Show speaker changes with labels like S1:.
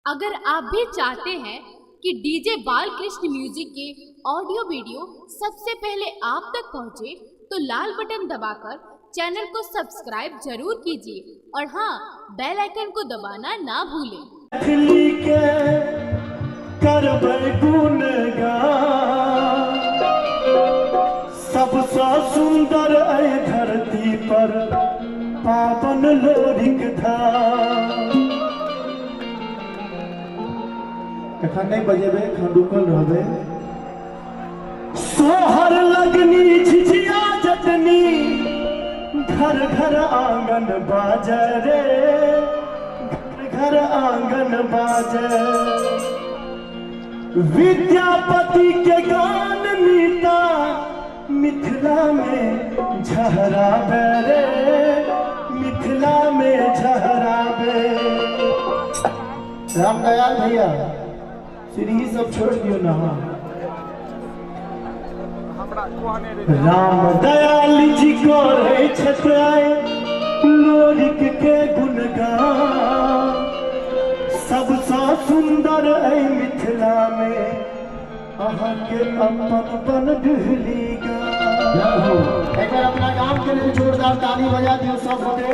S1: अगर आप भी चाहते हैं कि डीजे बालकृष्ण म्यूजिक के ऑडियो वीडियो सबसे पहले आप तक पहुंचे, तो लाल बटन दबाकर चैनल को सब्सक्राइब जरूर कीजिए और हाँ, बेल आइकन को दबाना ना भूलें।
S2: मैथिली के करबै गुणगान, सबसँ सुन्दर एहि धरती पर पावन लोरिक धाम।
S3: एखन नहि बजेबै, एखन रुकल रहबै।
S2: सोहर लगनी झिझिया जटनी, घर घर आंगन बाजे रे, घर घर आंगन बाजे। विद्यापति के गान मीता मिथिला में झहराबे रे, मिथिला में झहराबे।
S3: रामदयाल भैया, सीढ़ी सब छोड़ दियो ना। हाँ,
S2: राम दयाल जी करै छथि लोरिक के गुणगान, सबसँ सुन्दर एहि मिथिला में अहाँके अपन बनडुहली गाम।
S3: जय हो। एक बार अपना गाम के लिए जोरदार ताली बजा दियो सब गोटे।